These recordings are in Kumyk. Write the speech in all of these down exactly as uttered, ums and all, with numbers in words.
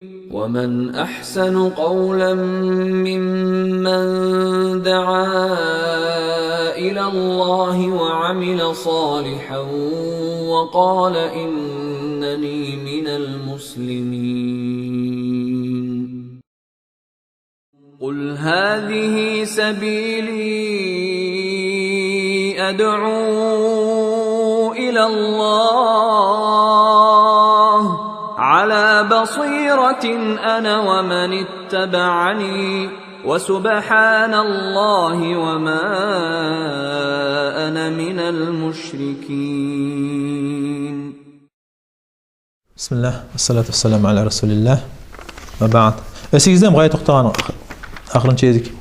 ومن أحسن قولا ممن دعا إلى الله وعمل صالحا وقال إنني من المسلمين. قل هذه سبيلي أدعو إلى الله على بصيرة أنا ومن اتبعني وسبحان الله وما أنا من المشركين. Бисмиллагь, вассалату вассаламу аля расулиллагь. Ва баъд. Эсигиздеми къайда токътагъан ахырынчы эдик?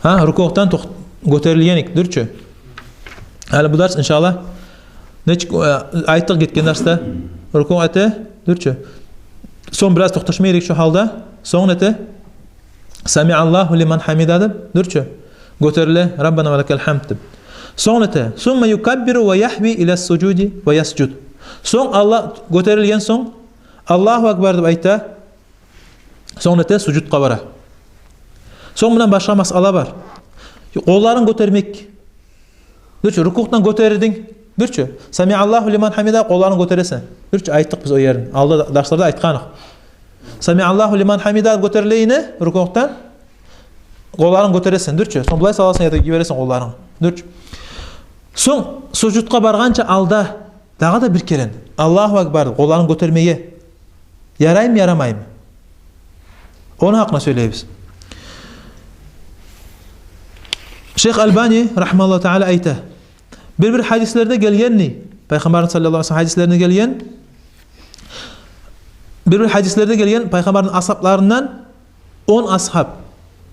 Гьа, рукугъдан токъ-, гётерилген эдик, дюр чю. Гьали бу дарс, иншаллагь, нечик, э, айтдыкъ гетген дарсда, рукугъ эте, дюр чю. Сонг бираз токъташма герек шо гьалда. Сонг нете? «Самиаллагьу лиман гьамида» деп, дюр чю. Гётериле, «Раббана ва лакал гьамд» деп. Сонг нете? «Сумма юкаббиру ва ягьви иля сужуди ва ясжуд». Сонг Аллагь, гётерилген сонг, «Аллагьу акбар» деп айта. Сонг нете? Сужудгъа бара. Сонг мундан башгъа масъала бар. Къолларын гётермек. Дюр чю, рукугъдан гётердинг. Дюр чю, «Самиаллагьу лиман гьамида», къолларын гётересен. Дюр чю, айтдыкъ биз о ерин. Алда да-, дарсларда айтгъаныкъ. «Самиаллагьу лиман гьамида» гётериле йине рукугъдан, къолларын гётересен, дюр чю. Сонг булай саласан яда йибересен къолларынгны. Дюр чю. Сонг сужудгъа баргъанча алда дагъы да бир керен «Аллагьу акбар» деп къолларын гётермеге яраймы, ярамаймы? Ону гьакъында сёйлейбиз. Шейх Албани, рагьимагьуллагьу таала, айта: бир-бир гьадислерде гелгенни, Пайхаммарны, саллаллагьу алайгьи ва саллам, гьадислеринде гелген, бир-бир гьадислерде гелген Пайхаммарны асгьабларындан он асгьаб,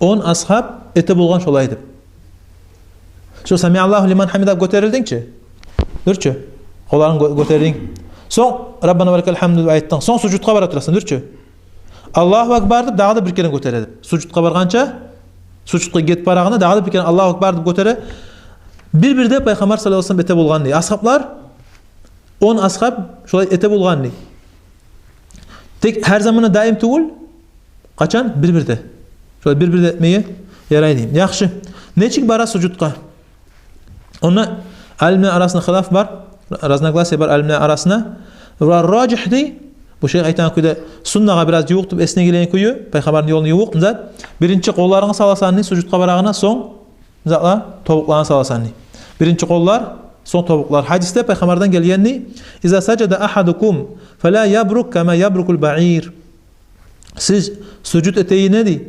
он асгьаб эте болгъан шолай деп. Шо «Самиаллагьу лиман гьамида» гётерилдинг чи, дюр чю, къолларын гё-, гётердинг. Сонг «Раббана ва лакал гьамд» деп айтдынг. Сонг сужудгъа бара турасан, дюр чю. «Аллагьу акбар» деп дагъы да бир керен гётере деп. Сужудгъа баргъанча, сужудгъа гетип барагъанда дагъы да бир керен «Аллагьу акбар» деп гётере. Бир-бирде Пайхаммар, саллаллагьу алайгьи ва саллам, эте болгъан дей асгьаблар, он асгьаб шолай эте болгъан дей. Тек гьар заманда даим тюгюл, къачан? Бир-бирде. Шолай бир-бирде этмеге ярай дей. Яхшы. Нечик бара сужудгъа? Онда алимлер арасында хилаф бар, разногласия бар алимлер арасында. Ва ражигь дей, бу шейх айтагъан кюйде, суннагъа бираз ювукъ деп эсине гелген кюю, Пайхаммарны ёлуна ювукъ зат. Биринчи къолларынгны саласан дей сужудгъа барагъанда, сонг затла, тобукъланы саласан дей. Биринчи къоллар, сонг тобукълар. Гьадисде Пайхаммардан гелген дей: «Иза сажада агьадукум, фала ябрук кама ябрукул баир». Сиз сужуд этегине дей,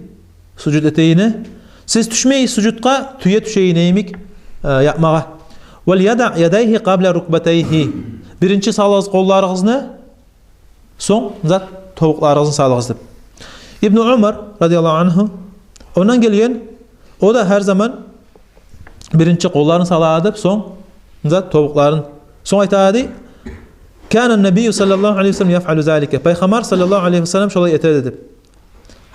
сужуд этегине, сиз тюшмей сужудгъа тюе тюшегине йимик, э, япмагъа. «Вал ядаъ ядайгьи къабла рукбатайгьи». Биринчи салыгъыз къолларыгъызны, сонг зат тобукъларыгъызны салыгъыз деп. Ибну Умар, радияллагьу ангьу, ондан гелген, о да гьар заман биринчи къолларын сала эди деп, сонг зат тобукъларын. Сонг айта эди: «Кана ннабийю саллаллагьу алайгьи ва саллам яфъалу залика». Пайхаммар, саллаллагьу алайгьи ва саллам, шолай эте эди деп.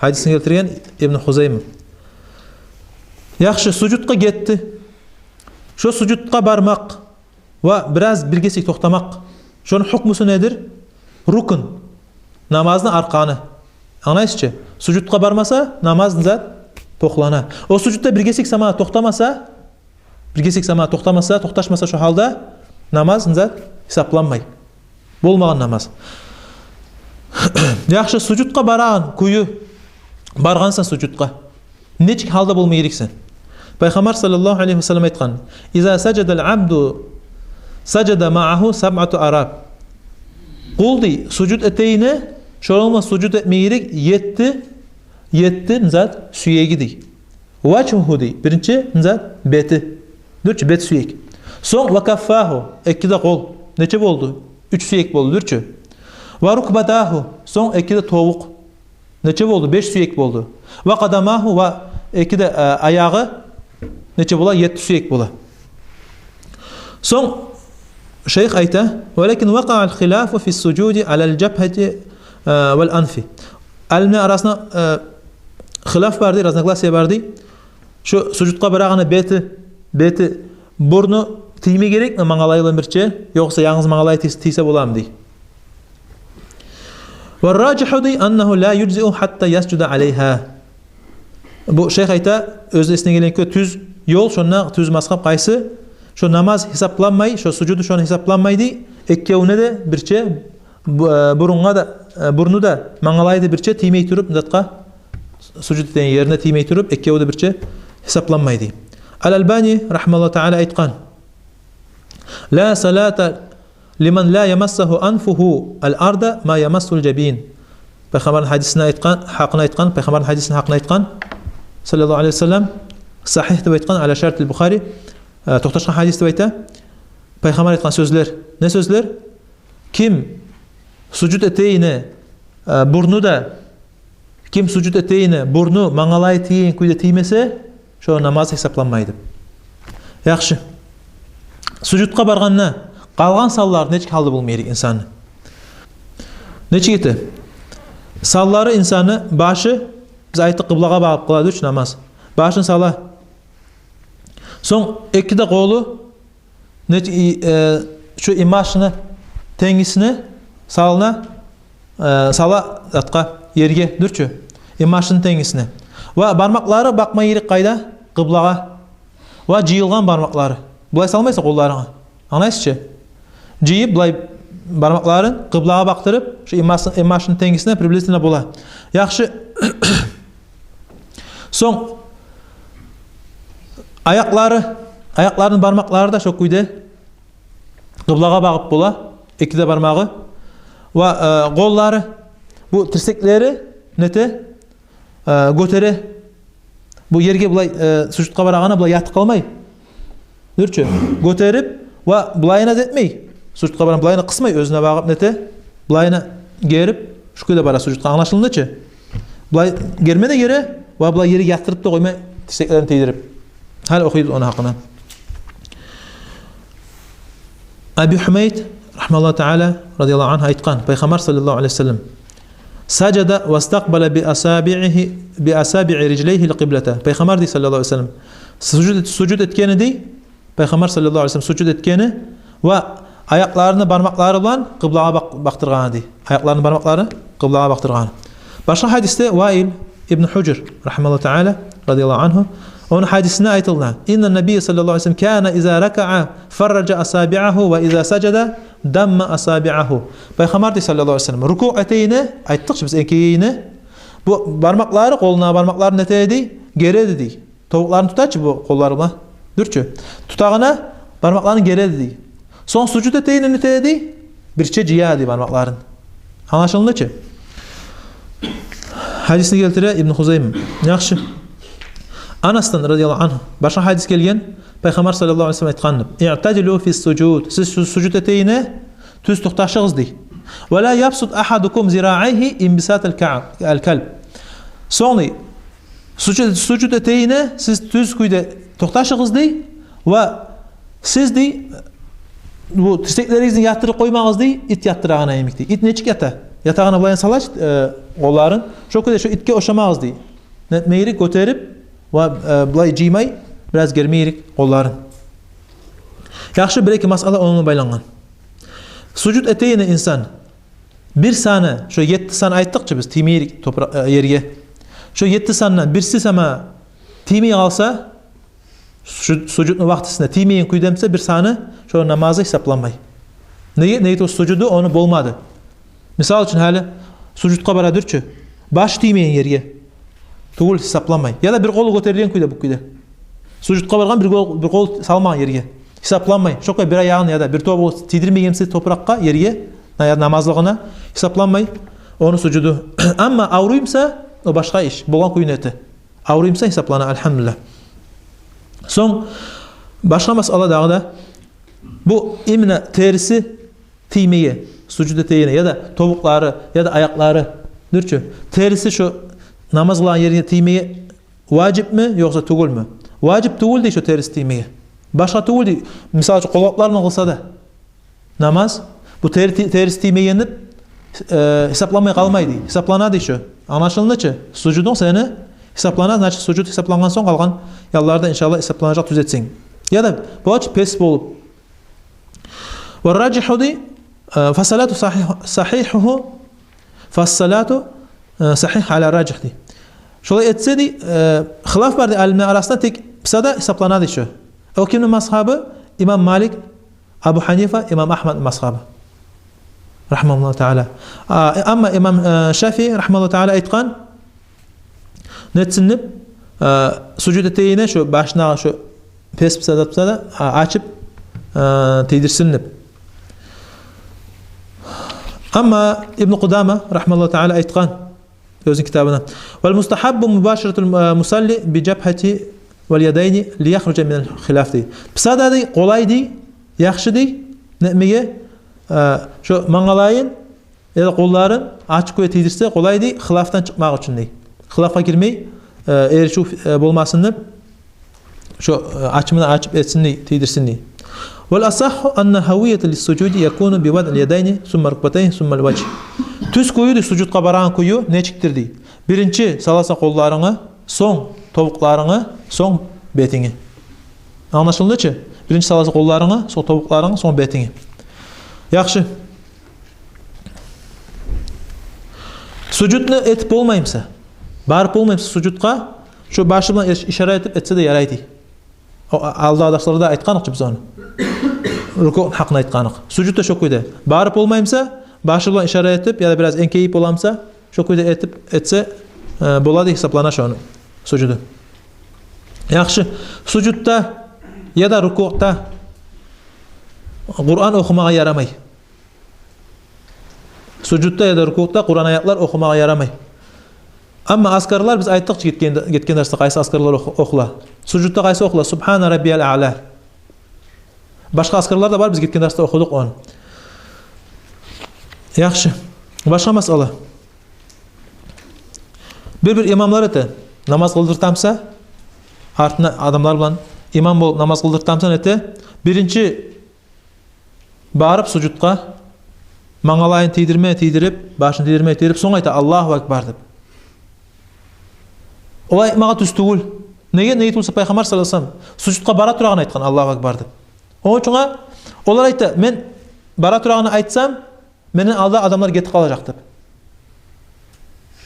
Гьадисни гелтирген Ибну Хузайма. Яхшы, сужудгъа гетди. Шо сужудгъа бармакъ ва бираз бир гесек токътамакъ, шону гьукмусу недир? Рукн, намазны арканы. Англайсыз чы? Сужудгъа бармаса, намаз зат бохлана. О сужудда бир гесек сама токътамаса, бир гесек сама токътамаса, токъташмаса, шо гьалда намаз зат гьисапланмай. Болмагъан намаз. Яхшы, сужудгъа барагъан кюю, баргъансан сужудгъа. Нечик гьалда болма герексен? Пайхаммар, саллаллагьу алайгьи ва саллам, айтгъан: «Иза сажадал абду сажада маъагьу сабъату араб». Къул дей сужуд этегине, шону булан сужуд этме герек етти, етти зат сюеги дей. «Важгьугьу» дей, биринчи зат бети. Дюр чю, бет сюек. Сонг «ва каффагьу», эки де къол. Нече болду? Уьч сюек болду, дюр чю. «Ва рукбатагьу», сонг эки де тобукъ. Нече болду? Беш сюек болду. «Ва къадамагьу», ва эки де, э, аягъы. Нече бола? Етти сюек бола. Сонг шейх айта: «Валакин вакъаъал хилафу фис сужуди алал жабгьати, э, вал анфи». Алимлер арасында, э, хилаф бар дей, разногласия бар дей. Шо сужудгъа барагъанда бети, бети, бурну тийме герекми мангалай булан бирче, ёкъса янгыз мангалай тийс-, тийсе боламы дей. Ва ражиху, дей, аннагьу ла южзиу хатта ясжуда алайгьа. Бу шейх айта, оьз эсине гелген кюйде тюз ёл, шонда тюз мазгьаб къайсы? Шо намаз гьисапланмай, шо сужуду шону гьисапланмай, дей, эккевюне де бирче, бу-, э, бурунгъа да, э, бурну да, мангалайы да бирче тиймей туруп, затгъа, сужуд этеген ерине тиймей туруп, эккеви де бирче гьисапланмай, дей. Ал-Албани, рахимагьуллагьу таала, айтгъан: «Ла салата лиман ла ямассагьу анфугьу ал-арда ма ямассул жабин». Пайхаммарны гьадисин айтгъан, гьакъын айтгъан, пайхаммарны гьадисин гьакъын айтгъан, саллаллагьу алайгьи ва саллам, сагьигь деп айтгъан, ала шартил Бухари, э, токъташгъан гьадис деп айта. Пайхаммар айтгъан сёзлер. Не сёзлер? Ким сужуд этегенине, э, бурну да, ким сужуд этегенине бурну, мангалайы тийген кюйде тиймесе, шо намаз гьисапланмай деп. Яхшы. Сужудгъа баргъанда къалгъан санлар нечик гьалда болма герек инсанны? Нечик эте? Санлары инсанны: башы, биз айтдыкъ, къыблагъа багъып къылады уьч намаз. Башын сала. Сонг эки де къолу не, и, э, шу инбашыны тенгисине салына, э, сала затгъа, ерге, дюр чю, инбашыны тенгисине. Ва бармакълары бакъма герек къайда? Къыблагъа. Ва жыйылгъан бармакълары. Булай салмайсан къолларынгны. Англайсыз чы? Жыйып, булай бармакъларын къыблагъа бакъдырып, шу инбашын-, инбашыны тенгисине приблизительно бола. Яхшы. Сонг аякълары, аякъларыны бармакълары да шо кюйде къыблагъа багъып бола, эки де бармагъы. Ва, э, къоллары, бу тирсеклери нете, э, гётере. Бу ерге булай, э, сужудгъа барагъанда булай ятып къалмай. Дюр чю, гётерип, ва булайына да этмей. Сужудгъа барагъанда булайына къысмай, оьзюне багъып нете, булайына герип, шу кюйде бара сужудгъа. Англашылды чы? Булай герме де гере, ва булай ерге ятдырып да къоймай, тирсеклерин тийдирип. Гьали охуйбуз ону гьакъына. Аби Гьумайд, рахимагьуллагьу таала, радияллагьу ангьу, айтгъан: пайхаммар, саллаллагьу алайгьи ва саллам, сажада вастакъбала би асабигьи, би асабигьи риджлайгьи ал-къиблата. Пайхаммар, дей, саллаллагьу алайгьи ва саллам, сужуд, сужуд этгени, дей, пайхаммар, саллаллагьу алайгьи ва саллам, сужуд этгени ва аякъларыны бармакълары булан къыблагъа бакъ-, бакъдыргъаны, дей. Аякъларыны бармакълары къыблагъа бакъдыргъаны. Башгъа гьадисде Ваил ибн Гьужр, рахимагьуллагьу таала, радияллагьу ангьу, ону гьадисинде айтылгъан: «Инна набийя, саллаллагьу алайгьи ва саллам, кана иза ракаа фарража асабигьагьу ва иза сажада дамма асабигьагьу». Пайхаммар, дей, саллаллагьу алайгьи ва саллам, рукуъ этегенине, айтдыкъ чы биз, энкейгенине, бу бармакълары, къолуна бармакъларын нете эди, гере эди, дей. Тобукъларын тута чы бу къоллары булан, дюр чю, тутагъанда бармакъларын гере эди, дей. Сонг сужуд этегенине нете эди, бирче жыя эди бармакъларын. Англашылды чы? Гьадисни гелтире Ибн Хузайма. Яхшы. Анасдан, радияллагьу ангьу, башгъа гьадис гелген, пайхаммар, саллаллагьу алайгьи ва саллам, айтгъан: «Иътадилу фис-сужуд». Сиз су-, сужуд этегенине тюз токъташыгъыз, дей. «Ва ла ябсут агьадукум зираайгьи инбисатал каъ-, ал-калб». Сонг, дей, сужуд, сужуд этегенине сиз тюз кюйде токъташыгъыз, дей. Ва сиз, дей, бу тирсеклеригизни ятдырып къоймагъыз, дей, ит ятдырагъаны йимик, дей. Ит нечик ята? Ятагъанда булай сала, э, къолларын. Шо кюйде шо итге ошамагъыз, дей. Нетме герек, гётерип ва, э, булай жыймай, бираз герме герек къолларын. Яхшы, бир-эки масъала онунг булан байлангъан. Сужуд этегенине инсан бир саны, шо етти сан айтдыкъ чы биз, тийме герек топуракъ-, э, ерге. Шо етти сандан бирси сама тиймей къалса, сужуд-, сужудну вакътисинде тиймеген кюйде буса бир саны, шо намазы гьисапланмай. Неге? Неге тюгюл сужуду ону болмады. Мисал учун, гьали сужудгъа бара, дюр чю, башы тиймеген ерге, тюгюл, гьисапланмай. Яда бир къолу гётерилген кюйде, бу кюйде. Сужудгъа баргъан, бир къол, бир къол салмагъан ерге. Гьисапланмай. Шо кюйде бир аягъын яда бир тобугъун тийдирмеген буса топуракъгъа, ерге, на-, намазлыгъына, гьисапланмай ону сужуду. Амма авруй буса, о башгъа иш. Болгъан кюйню эте. Авруй буса, гьисаплана, альгьамдулиллагь. Сонг башгъа масъала дагъы да. Бу именно териси тиймеге, сужуд этегенине, яда тобукълары, яда аякълары, дюр чю, териси шо намаз къылагъан ерине тиймеге важипми, ёкъса тюгюлмю? Важип тюгюл, дей, шо териси тиймеге. Башгъа тюгюл, дей, мисал учун, къоллакъларынг къылса да намаз, бу тери-, териси тиймеген деп, э, гьисапланмай къалмай, дей. Гьисаплана, дей, шо. Англашылды чы? Сужудунг сени гьисаплана, значит, сужуд гьисаплангъан сонг къалгъан яллары да, иншаллагь, гьисапланажакъ, тюзетсенг. Яда бола чы пес болуп. Ва ражиху, дей, э, фасалату сахих-, сахихугьу «Фассалату, э, сахих аля раджих», дей. Шолай этсе, дей, э, хилаф бар, дей, алимлер арасында, тек буса да гьисаплана, дей, шо. О кимни мазгьабы? Имам Малик, Абу Ханифа, имам Агьмад мазгьабы, рахимагьуллагьу тааля. А, э, амма имам, э, Шафии, рахимагьуллагьу тааля, айтгъан, нетсин деп, э, сужуд этегенде шо башына шо пес буса да, буса да, а, ачып, э, тийдирсин деп. Амма Ибн Къудама, рахимагьуллагьу тааля, айтгъан оьзюню китабында: «Вал мустахаббу мубашаратул, э, мусалли би жабхати вал ядайни ли яхружа минал хилаф», дей. Буса да, дей, къолай, дей, яхшы, дей, нетмеге, э, шо мангалайын яда къолларын ачыкъ кюйде тийдирсе, къолай, дей, хилафдан чыкъмакъ учун, дей. Хилафгъа гирмей, э, эришив, э, болмасын деп, шо, э, ачымын ачып этсин, дей, тийдирсин, дей. «Вал асахху анна гьавияту лиссужуди якуну би вадъил ядайни, сумма рукбатайни, сумма ал-важгь». Тюз кюю, дей, сужудгъа барагъан кюю нечикдир, дей. Биринчи саласан къолларынгны, сонг тобукъларынгны, сонг бетингни. Англашылды чы? Биринчи саласан къолларынгны, сонг тобукъларынгны, сонг бетингни. Яхшы. Сужудну этип болмай буса, барып болмай буса сужудгъа, шо башы булан иш-, ишара этип этсе де ярай, дей. О, а-, алдагъы дарсларда айтгъаныкъ чы биз ону. Рукуъну гьакъында айтгъаныкъ. Сужудда шо кюйде. Барып болмай буса, башы булан ишара этип, яда бираз энкейип бола буса, шо кюйде этип этсе, э, бола, дей, гьисаплана шону сужуду. Яхшы. Сужудда яда рукуъда Къуран охумагъа ярамай. Сужудда яда рукуъда Къуран аятлар охумагъа ярамай. Амма азкарлар, биз айтдыкъ чы гетген, гетген дарсда къайсы азкарлар ох-, охула. Сужудда къайсы охула? «Субгьана раббиял аъла». Башгъа азкарлар да бар, биз гетген дарсда охудукъ ону. Яхшы. Башгъа масъала. Бир-бир имамлар эте, намаз къылдырта буса, артына адамлар булан имам болуп намаз къылдырта буса, эте, биринчи барып сужудгъа, мангалайын тийдирме тийдирип, башын тийдирме тийдирип, сонг айта: «Аллагьу акбар», – деп. Олай айтмагъа тюз тюгюл. Неге? Неге тюгюл буса, Пайхаммар саллаллагьу алайгьи ва саллам сужудгъа бара турагъанда айтгъан «Аллагьу акбар» деп. Ону учун олар айта: «Мен бара турагъанда айтсам, менден алда адамлар гетип къалажакъ», – деп.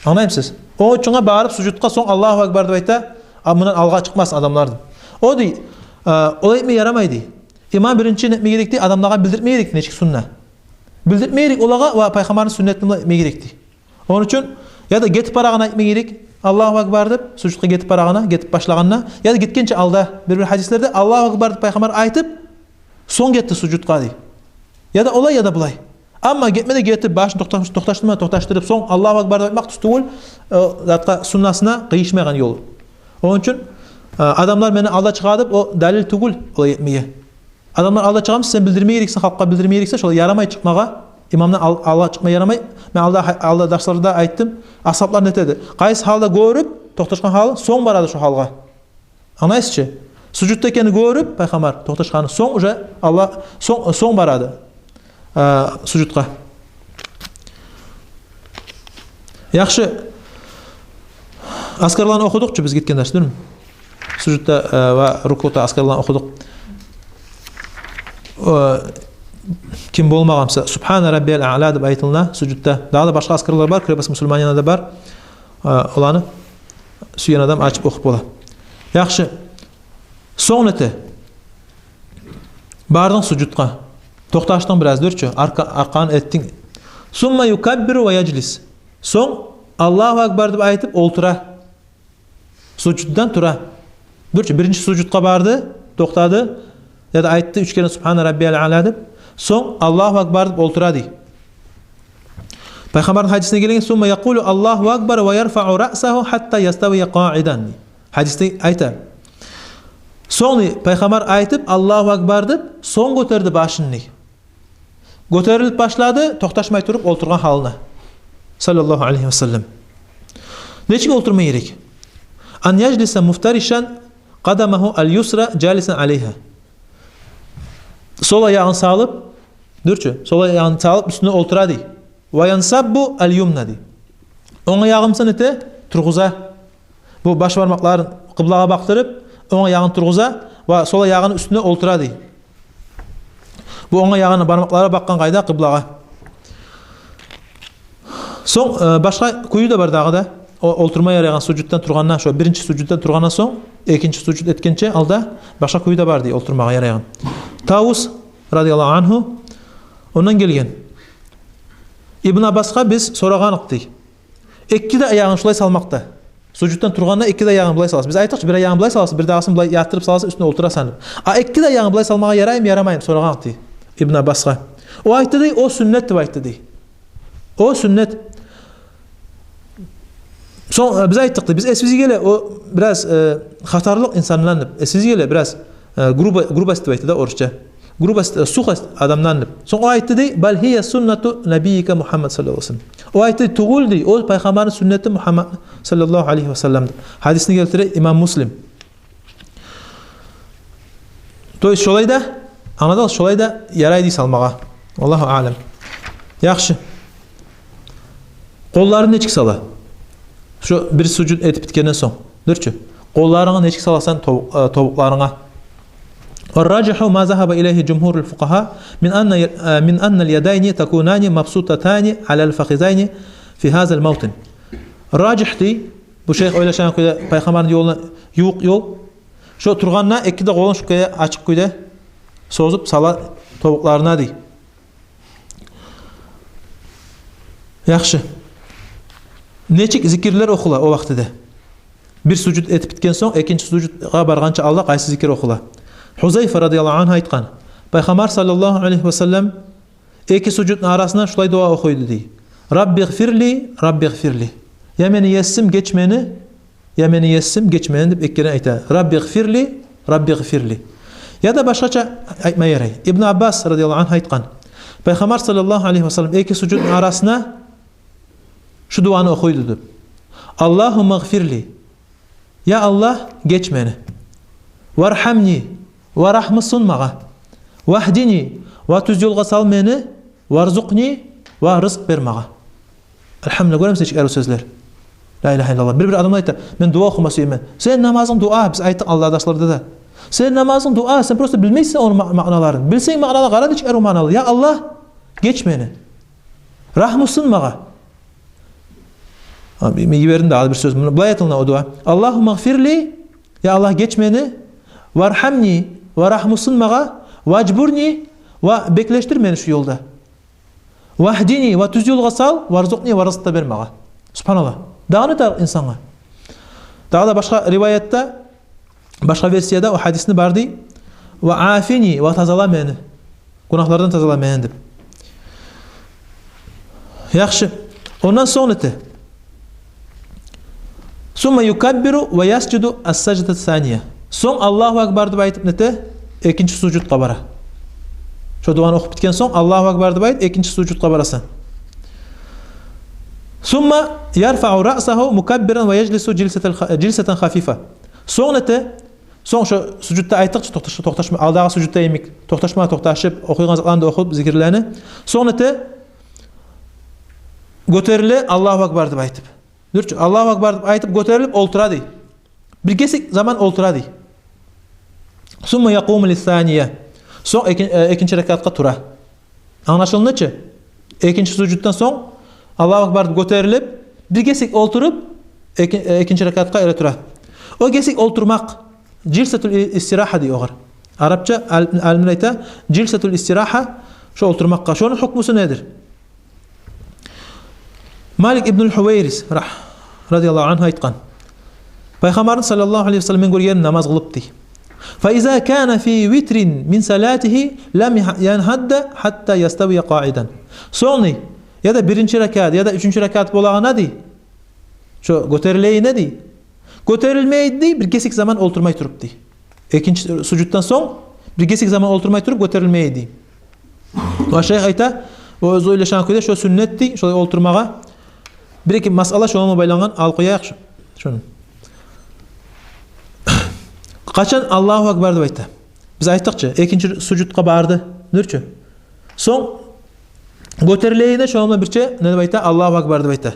Англаймысыз? Ону учун барып сужудгъа, сонг «Аллагьу акбар» деп айта, а мундан алгъа чыкъмасын адамлар деп. О дей, э, олай этме ярамай дей. Имам биринчи нетме герек дей, адамлагъа билдиртме герек дей нечик сунна. Билдиртме герек олагъа ва Пайхаммарны суннатын этме герек дей. Ону учун яда гетип барагъанда айтма герек «Аллагьу акбар» деп, сужудгъа гетип барагъанда, гетип башлагъанда, яда гетгенче алда, бир-бир гьадислерде «Аллагьу акбар» деп Пайхаммар айтып, сонг гетди сужудгъа дей. Яда олай, яда булай. Амма гетме де гетип, башын токъташ-, токъташдырма токъташдырып, сонг «Аллагьу акбар» деп айтмакъ тюз тюгюл, э, затгъа, суннасына къыйышмайгъан ёл. Ону учун, э, адамлар мени алда чыгъа деп, о далил тюгюл олай этмеге. Адамлар алда чыгъамы, сен билдирме герексен, халкъгъа билдирме герексен, шолай ярамай чыкъмагъа. Имамдан ал-, алда чыкъма ярамай. Мен алда гьа-, алда дарсларда айттым, асгьаблар нетеди? Къайсы гьалда гёрюп токъташгъан гьалы, сонг барады шо гьалгъа. Англайсызчы? Сужудда экенни гёрюп Пайхаммар токъташгъанны, сонг уже Аллагь, сонг, сонг барады, э, сужудгъа. Яхшы. Азкарланы охудукъ чу биз гетген дарс, дюрмю? Сужудда, э, ва рукуда азкарланы охудукъ. Э, ким болмагъан буса, «Субгьана раббиял аъла» деп айтылына сужудда. Дагъы да башгъа азкарлар бар, «Крепость мусульманина» да бар. Э, оланы сюйген адам ачып охуп бола. Яхшы. Сонг нете? Бардынг сужудгъа. Токъташдынг бираз, дюр чю, арка-, аркъаны этдинг. «Сумма юкаббиру ва яжлис». Сонг «Аллагьу акбар» деп айтып олтура. Сужуддан тура. Дюр чю, биринчи сужудгъа барды, токътады, яда айтды уьч керен «Субгьана раббиял аъла» деп. Сонг «Аллагьу акбар» деп олтура дей. Пайхаммарны гьадисинде гелген: «Сумма якъулу: Аллагьу акбар ва ярфаъу раъсагьу хьатта яставия къаъидан», – дей. Гьадисде айта. Сонг дей, Пайхаммар айтып «Аллагьу акбар» деп, сонг гётерди башын дей. Гётерилип башлады, токъташмай туруп олтургъан гьалына. Саллаллагьу алайгьи ва саллам. Нечик олтурма герек? «Ан яжлиса муфтаришан къадамагьу ал-юсра жалисан алайгьа». Сол аягъын салып, дюр чю, сол аягъын салып уьстюне олтура дей. «Ва янсаббу ал-юмна» дей. Онг аягъын буса нете, тургъуза. Бу баш бармакъларын къыблагъа бакъдырып, онг аягъын тургъуза ва сол аягъыны уьстюне олтура дей. Бу онг аягъыны бармакълары бакъгъан къайда? Къыблагъа. Сонг, э, башгъа кюю де бар дагъы да. О, олтурма ярайгъан сужуддан тургъанда, шо биринчи сужуддан тургъандан сонг, экинчи сужуд этгенче алда башгъа кюю де бар дей, олтурмагъа ярайгъан. Тавус, радияллагьу ангьу, ондан гелген. Ибн Аббасгъа биз сорагъаныкъ дей. Эки де аягъын шулай салмакъда. Сужуддан тургъанда эки де аягъын булай саласан. Биз айтдыкъ чы, бир аягъын булай саласан, бир дагъысын булай ятдырып саласан, уьстюне олтурасан деп. А эки де аягъын булай салмагъа яраймы, ярамаймы, сорагъаныкъ дей. Ибн Аббасгъа. О айтды дей, о сюннет деп айтды дей. О сюннет. Сонг, э, биз айтдыкъ дей, биз эсибизге геле, о бираз, э, хатарлыкъ инсандан деп. Эсибизге геле бираз, э, грубо-, грубость деп айтды да орусча. Грубость, э, сухость адамдан деп. Сонг о айтды дей, «Баль гьия суннату набийика Мухаммад саллаллагьу алайгьи ва саллам». О айтды, тюгюл дей, о пайхаммарны сюннети Мухаммад саллаллагьу алайгьи ва саллам деп. Гьадисни гелтире имам Муслим. То есть шолай да, англадыгъыз, шолай да ярай дей салмагъа. Валлагьу аълам. Яхшы. Къолларын нечик сала? Шо бир сужуд этип битгенден сонг. Дюр чю. Къолларынгны нечик саласан тобукъ-, э, тобукъларынга? Ва ражигьу ма загьаба илайгьи жумгьурул фукъагьа мин анна, э, мин анналь ядайни такунани мабсутатани аляль фахизайни фи гьазаль мавтин. Ражигь дей, бу шейх ойлашагъан кюйде, пайхаммарны ёлуна ювукъ ёл. Шо тургъанда эки де къолун шу кюйде, ачыкъ кюйде созуп сала тобукъларына дей. Яхшы. Нечик зикирлер охула о вакътиде? Бир сужуд этип битген сонг, экинчи сужудгъа баргъанча алда къайсы зикир охула? Гьузайфа радияллагьу ангьу айтгъан. Пайхаммар саллаллагьу алайгьи ва саллам эки сужудну арасына шулай дуа охуйду дей. «Рабби гъфирли, Рабби гъфирли». Я мени Есим, геч мени, я мени Есим, геч мени деп эки керен айта. «Рабби гъфирли, Рабби гъфирли». Я да башгъача айтма ярай. Ибн Аббас радияллагьу ангьу айтгъан. Пайхаммар саллаллагьу алайгьи ва саллам эки сужудну арасына шу дуаны охуйду деп. «Аллагьумма гъфирли». Я Аллагь, геч мени. «Варгьамни», ва рагьму сун магъа. «Вагьдини», ва тюз ёлгъа сал мени. «Варзукъни», ва рызкъ бер магъа. Альгьамдулиллагь, гёремисиз нечик арив сёзлер? Ла илагьа иллаллагь. Бир-бир адамлар айта, мен дуа охума сюемен. Сен намазынг дуа, биз айтдыкъ алда дарсларда да. Сен намазынг дуа, сен просто билмейсен ону ма-, маъналарын. Билсенг маъналарын, къара нечик арив маъналы. Я Аллагь, геч мени. Рагьму сун магъа. А, мен йибердим дагъы бир сёз. Муна булай айтыла о дуа. «Аллагьумма гъфирли», я Аллагь, геч мени. «Варгьамни», ва рагьму сун магъа. «Важбурни», ва беклешдир мени шу ёлда. «Вагьдини», ва тюз ёлгъа сал. «Варзукъни», ва рызкъ да бер магъа. Субгьаналлагь. Дагъы не тарыкъ инсангъа? Дагъы да башгъа риваятда, башгъа версияда о гьадисни бар дей: «Ва афини», ва тазала мени. Гюнагьлардан тазала мени деп. Яхшы. Ондан сонг нете? «Сумма юкаббиру ва ясжуду ас-саждата сания». Сонг «Аллагьу акбар» деп айтып нете? Экинчи сужудгъа бара. Шо дуаны охуп битген сонг «Аллагьу акбар» деп айтып, экинчи сужудгъа барасан. «Сумма ярфаъу раъсагьу мукаббиран ва яжлису жилсатал ха-, жилсатан хафифа». Сонг нете? Сонг шо сужудда айтдыкъ чы, токъташ-, токъташма, алдагъы сужудда йимик, токъташма, токъташып, охуйгъан затланы да охуп, зикирлени. Сонг нете? Гётериле, «Аллагьу акбар» деп айтып. Дюр чю, «Аллагьу акбар» деп айтып, гётерилип олтура дей. Бир кесек заман олтура дей. «Сумма якъуму лиссания». Сонг эки-, э, экинчи ракаатгъа тура. Англашылды чы? Экинчи сужуддан сонг «Аллагьу акбар» деп гётерилип, бир кесек олтуруп, эки-, э, экинчи ракаатгъа эретура. О кесек олтурмакъ, жилсатул и-, истирагьа дей огъар. Арапча ал-, алимлер айта, жилсатул истирагьа, шо олтурмакъгъа. Шону гьукмусу недир? Малик ибн аль-Хувайрис, рагь-, радияллагьу ангьу, айтгъан: Пайхаммарны, саллаллагьу алайгьи ва саллам, мен гёргенмен намаз къылып, дей. «Фа иза кана фи витрин мин салатигьи лам янхадда хатта яставия къаидан». Сонг, дей, яда биринчи ракаат, яда уьчюнчю ракаат болагъанда, дей, шо гётерилегенде, дей, гётерилмей эди, дей, бир кесек заман олтурмай туруп, дей. Экинчи сужуддан сонг бир кесек заман олтурмай туруп гётерилмей эди. Ва шайх айта, о оьзю ойлашагъан кюйде, шо сюннет, дей, шолай олтурмагъа. Бир-эки масъала шону булан байлангъан, алып къояйыкъ шу-, шуну. Къачан «Аллагьу акбар» деп айта? Биз айтдыкъ чы, экинчи сужудгъа барды, дюр чю. Сонг гётерилегенде шону булан бирче не деп айта? «Аллагьу акбар» деп айта.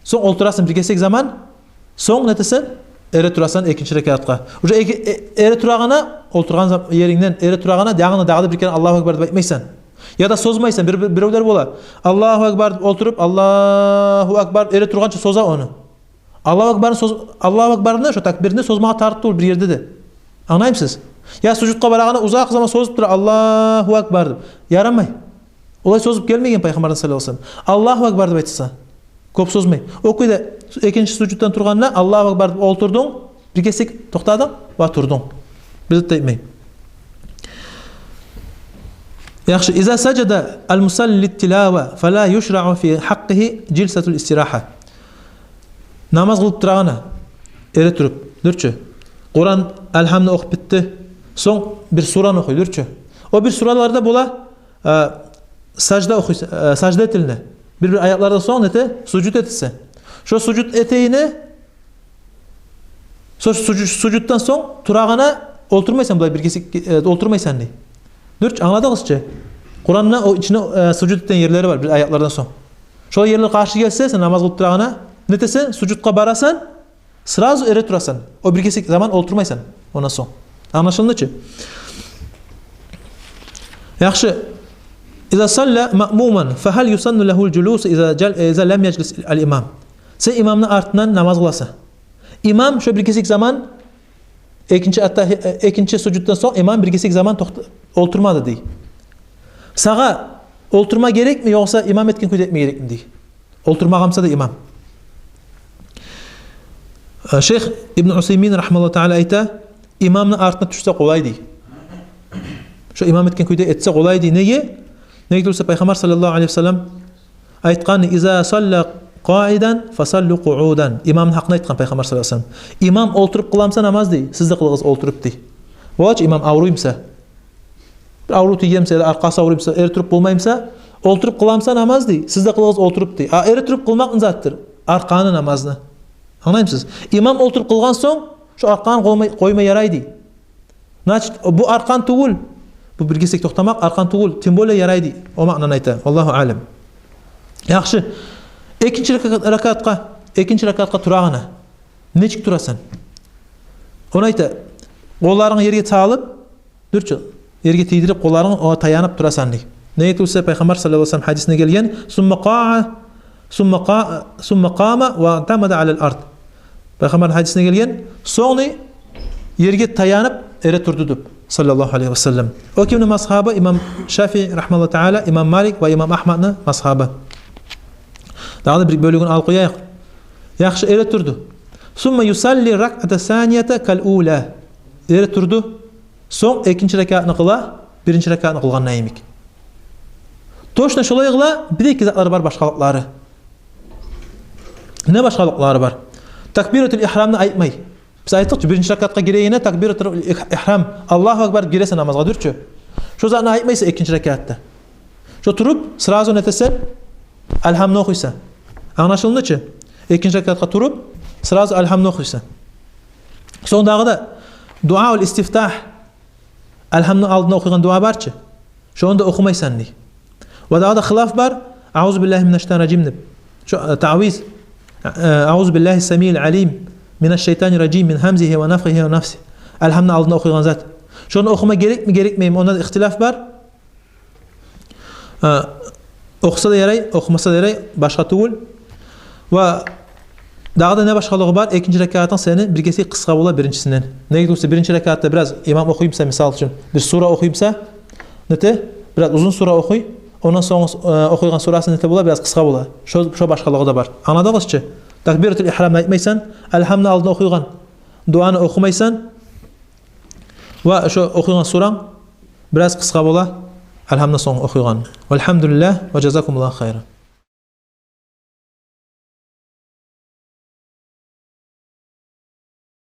Сонг олтурасан бир кесек заман, сонг нетесен? Эретурасан экинчи ракаатгъа. Уже эки-, э-, эретурагъанда, олтургъан зам-, ерингден эретурагъанда, дагъы да, дагъы да бир керен «Аллагьу акбар» деп айтмайсан. Яда созмайсан, бир, бир, биревлер бола. Аллагьу акбар деп олтуруп, Аллагьу акбар, эретургъанча соза ону. Аллагьу акбарны соз-, Аллагьу акбарны, шо такбирни созмагъа тарыкъ тюгюл бир ерде де. Англаймысыз? Я сужудгъа барагъанда узакъ заман созуп тура, Аллагьу акбар деп. Ярамай. Олай созуп гелмеген Пайхаммардан саллаллагьу алайгьи ва саллам. Аллагьу акбар деп айтса, кёп созмай. О кюйде экинчи сужуддан тургъанда Аллагьу акбар деп олтурдунг, бир кесек токътадынг ва турдунг. Бир зат да этмей. Яхшы, иза сажада ал-мусалли лит-тилава, фала юшрау фи хьакъкъигьи жилсатул истираха. Намаз къылып турагъанда, эретуруп, дюрчю. Къуран, Алгьамны охуп битди. Сонг бир сураны охуй, дюрчю. О бир сураларда бола, э, сажда охуй, э, сажда этилине. Бир-бир аятлардан сонг нете, сужуд этесе. Шо сужуд этегенде, шо сужу-, сужуддан сонг турагъанда олтурмайсан, булай бир кесек, э, олтурмайсан дей. Дюрчю, англадыгъыз чы? Къуранны о ичине, э, сужуд этген ерлери бар, бир аятлардан сонг. Шо ерлер къаршы гелсе, сен намаз къылып турагъанда, нетесен, сужудгъа барасан, сразу эретурасан. О бир кесек заман олтурмайсан ондан сонг. Англашылды чы? Яхшы. Иза салла маъмуман, фа гьал юсанну лагьул жулусу иза жал-, иза лам яжлис ал-имам? Сен имамны артындан намаз къыласан. Имам шо бир кесек заман, экинчи атта-, экинчи сужуддан сонг имам бир кесек заман токъта-, олтурмады дей. Сагъа олтурма герекми, ёкъса имам этген кюйде этме герекми дей. Олтурмагъан буса да имам. Э, шейх Ибн Усаймин рагьимагьуллагьу таала айта, имамны артына тюшсе къолай дей. Шо имам этген кюйде этсе къолай дей. Неге? Неге тюгюл буса Пайхаммар саллаллагьу алайгьи ва саллам айтгъан: «Иза салла къаидан, фасаллу къуудан». Имамны гьакъында айтгъан Пайхаммар саллаллагьу алайгьи ва саллам. Имам олтуруп къыла буса намаз дей, сиз де къылыгъыз олтуруп дей. Бола чы, имам авруй буса, бир аврув тийген буса, яда аркъасы авруй буса, эретуруп болмай буса, олтуруп къыла буса намаз дей, сиз де къылыгъыз олтуруп дей. А эретуруп къылмакъ не затдыр? Аркъаны намазны. Англаймысыз? Имам олтуруп къылгъан сонг, шо аркъаны къоймай, къоймай ярай дей. Значит, бу аркъан тюгюл. Бу бир кесек токътамакъ аркъан тюгюл. Тем более ярай дей. О маънаны айта. Валлагьу аълам. Яхшы. Экинчи рака-, ракатгъа, экинчи ракатгъа турагъанда нечик турасан? Ону айта. Къолларынгны ерге салып, дюрчю, ерге тийдирип, къолларынгны, огъар таянып турасан дей. Неге тюгюл буса Пайхаммар саллаллагьу алайгьи ва саллам гьадисинде гелген: «Сумма къаа, сумма къаа, сумма къама ва атамада алал ард». Пайхаммарны гьадисинде гелген, сонг ерге таянып эретурду деп, саллаллагьу алайгьи ва саллам. О кимни мазгьабы? Имам Шафии рагьимагьуллагьу таала, имам Малик ва имам Агьмадны мазгьабы. Дагъы да бир бёлюгюн алып къояйыкъ. Яхшы, эретурду. «Сумма юсалли ракъата санията кал ула». Эретурду. Сонг экинчи ракатны къыла, биринчи ракатны къылгъанда йимик. Точно шолай къыла, бир-эки затлары бар башгъалыкълары. Не башгъалыкълары бар? Такбиратул игьрамны айтмай. Биз айтдыкъ чы, биринчи ракатгъа гирегенде такбиратул игь-, игьрам, Аллагьу акбар, гиресен намазгъа, дюрчю. Шо затны айтмайсан экинчи ракатда. Шо туруп, сразу нетесен, Алгьамны охуйсан. Англашылды чы? Экинчи ракатгъа туруп, сразу Алгьамны охуйсан. Сонг дагъы да дуаул истифтагь, Алгьамны алдында охуйгъан дуа бар чы, шону да охумайсан дей. Ва дагъы да хилаф бар, «Аузу биллагьи минаш шайтанир ражим» деп. Шо, э, таъвиз. Э, «Аузу биллагьи самиил алим минаш шайтанир ражим мин гьамзигьи ва нафхигьи ва нафсигьи». Алгьамны алдында охуйгъан зат. Шону охума герекми, герекмейми, онда да ихтилаф бар. Э, охуса да ярай, охумаса да ярай, башгъа тюгюл. Ва дагъы да не башгъалыгъы бар? Экинчи ракатынг сени бир кесек къысгъа бола биринчисинден. Неге тюгюл буса биринчи ракатда бираз имам охуй буса, мисал учун, бир сура охуй буса, нете, бираз узун сура охуй, ондан сонг, э, охуйгъан сурасы нете бола, бираз къысгъа бола. Шо, шо башгъалыгъы да бар. Англадыгъыз чы? Такбиратул игьрамны айтмайсан, Алгьамны алдында охуйгъан дуаны охумайсан, ва шо охуйгъан суранг бираз къысгъа бола Алгьамдан сонг охуйгъан. Валгьамдулиллагь ва жазакумуллагьу хайран.